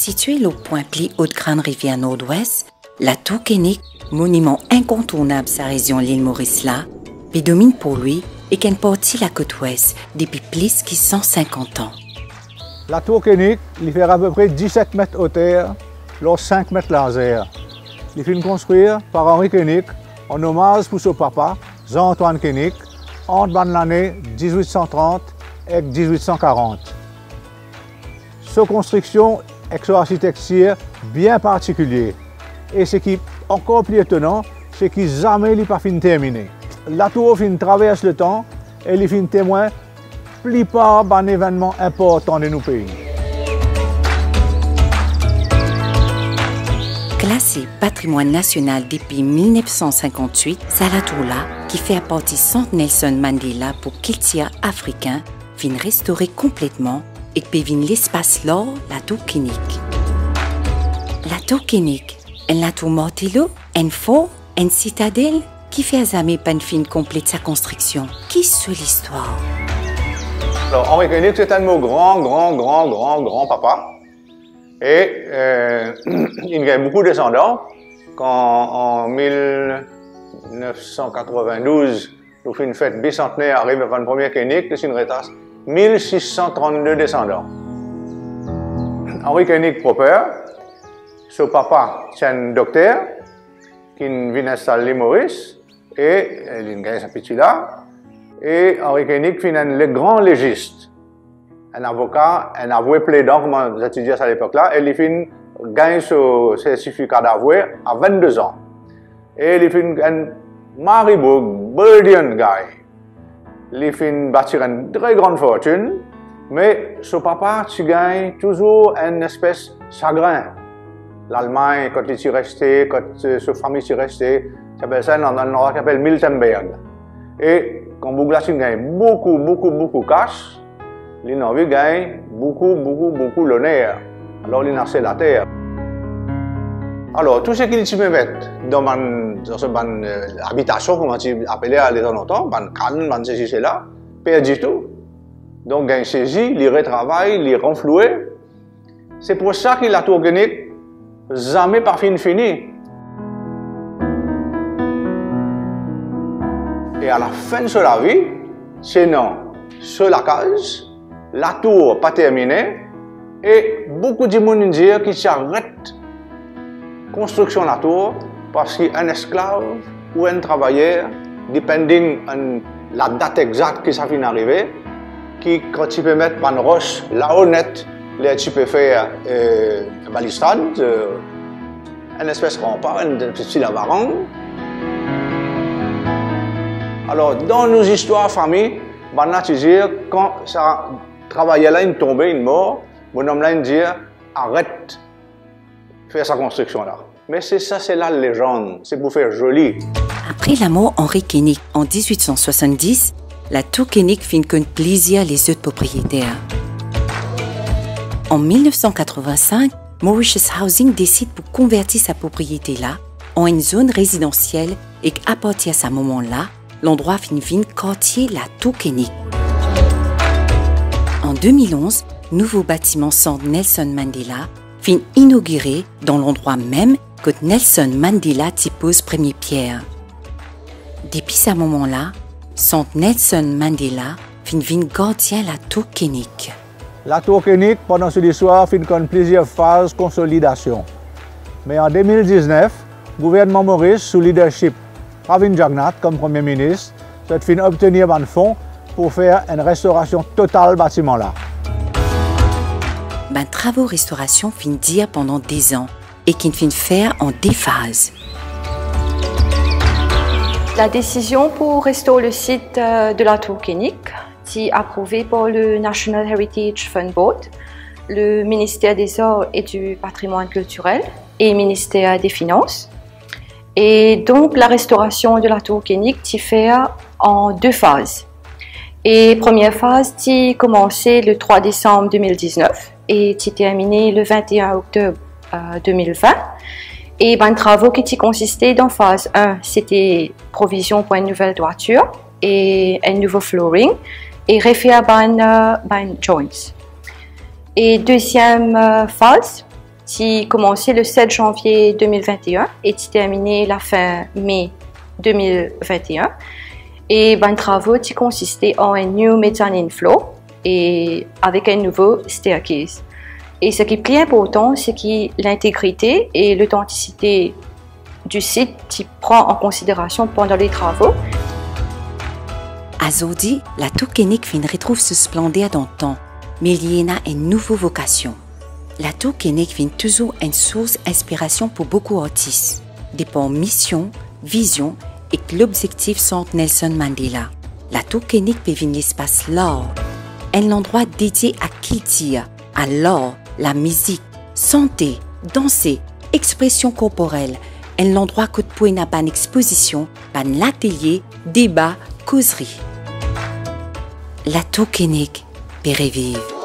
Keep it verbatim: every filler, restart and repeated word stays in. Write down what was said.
Sitye lor pwin pli o de Grann Rivier Nord-Ouest, Latour Koenig, moniman inkontournab sa rezion Lil Moris la, pe dominn Port Louis ek enn parti lakot Ouest depi plis ki san sinkant an. Latour Koenig, li fer apepre diset met oter lor sink met larzer. Li finn konstrir par Henri Koenig an omaz pou so papa, Jean-Antoine Koenig, ant bann lane diz-wit san trant ek diz-wit san karant. So konstriksion ek so arsitektir bien partikilie, e seki ankor pli etonan, seki zame li pa finn termine. Latour finn travers letan e li finn temwin plipar bann evennman inportan de nou pei. Klase patrimwann nasional depi mil nef san sinkant-wit, sa latour la, ki fer parti Sant Nelson Mandela pou kiltir afrikin, finn restore konpletman ek pe vinn lespas lar Latour Koenig. Latour Koenig, enn latour martelo, enn for, enn sitadel, kifer zame pa'nn finn konplet sa konstriksion? Ki so listwar? Alor, Henri Koenig, se enn mo gran, gran, gran, gran, gran papa. E, euh, li gagn boukou desandan. Kan an mil nef san katrevin-douz, nou finn fet bisantner ariv bann premie Koenig, nou finn res mil sis san trant-de desandan. Henri Koenig proper, so papa ti enn dokter, ki vinn instal li Moris, e, e li gagn sa piti la, e Henri Koenig finn enn le gran legis, enn avoka, enn avwe pledan, kouma zot ti dir sa lepok la, e li finn gagn so sertifika davwe a vinn-de zan. E li finn enn mari boug, brilliant guy. Li finn batir enn tre gran fortin, me so papa ti gagn touzour enn espes sagrin. Lalmagn, kot li ti reste, kot, eh, so fami ti reste, ti apel sa, enn, enn landrwa ki apel Miltenberg. E kan boug la ti gagn boukou, boukou, boukou kas, li anvi gagn boukou, boukou, boukou loner. Alor, li aste later. Alor, tou seki li ti pe met dan bann, dan so bann, eh, abitasion, kouma ti apele a leta lontan, bann kann, bann sesi, sela, perdi tou. Donk, gagn sezi, li retravay, li ranfloue. Se pou sa ki Latour Koenig zame pa finn fini. E alafinn so lavi, se ena so lakaz, latour pa termine, e boukou dimoun dir ki ti aret konstriksion latour, parski enn esklav ou enn travayer, depending on ladat exak ki sa finn arive, ki kan ti pe met bann ros lao net, ler ti pe fer, eh, balistrad, eh, enn espes ranpar, enn espes ti lavarang. Alor, dan nou zistwar fami, bann la ti dir, kan sa travayer la inn tonbe, inn mor, bonom la inn dir, aret fer sa konstriksion la. Me se sa, se lalesann, se pou fer zoli. Apre lamor Henri Koenig an diz-wit san swasann-dis, Latour Koenig finn konn plizier lezot propriyeter. An mil nef san katrevin-sink, Mauritius Housing desid pou konverti sa propriyete la an enn zonn rezidansiel ek apartir sa moman la, landrwa finn vinn kartie Latour Koenig. An de mil onz, nouvo batiman Sant Nelson Mandela finn inogire dan landrwa mem kot Nelson Mandela ti poz premie pier. Depi sa moman la, Sant Nelson Mandela finn vinn gardien Latour Koenig. Latour Koenig, pandan so listwar, finn konn plizier faz konsolidasion. Me an de mil diznef, gouvernman Moris, sou lidership Pravin Jugnauth kom Premie Minis, zot finn obtenir bann fon pou fer enn restorasion total batiman la. Bann travo restorasion finn dir pandan de zan e ki'nn finn fer an de faz. La décision pour restaurer le site, euh, de la Tour Koenig ti aprouve par le National Heritage Fund Board, le ministère des Arts et du Patrimoine culturel et ministère des Finances. E donk, la restorasion de la Tour Koenig ti fer an de faz. E premie faz ti koumanse le trwa desam de mil diznef e ti termine le vinte et un octobre, euh, de mil vin. E bann travo ki ti konsiste dan faz enn, sete provizion pou enn nouvel twatir e enn nouvo flooring e refer bann, euh, bann joints. E deziem, euh, faz, ti koumanse le set zanvie de mil vinte e enn e ti termine lafin me de mil vinte e enn. E bann travo ti konsiste an enn new mezzanine floor e avek enn nouvo staircase. E seki pli inportan, se ki lintegrite e lotantisite di sit ti pran an konsiderasion pandan le travo. Azordi, Latour Koenig finn retrouv so splander dantan, me li ena enn nouvo vokasion. Latour Koenig finn touzour enn sours inspirasion pou boukou artis. De par mision, vizion ek lobzektif Sant Nelson Mandela, Latour Koenig pe vinn lespas lar, enn landrwa dedie a kiltir, a lar, lamizik, sante, danse, expresion korporel, enn landrwa kot pou ena bann expozision, bann latelie, deba, kozri. Latour Koenig pe reviv.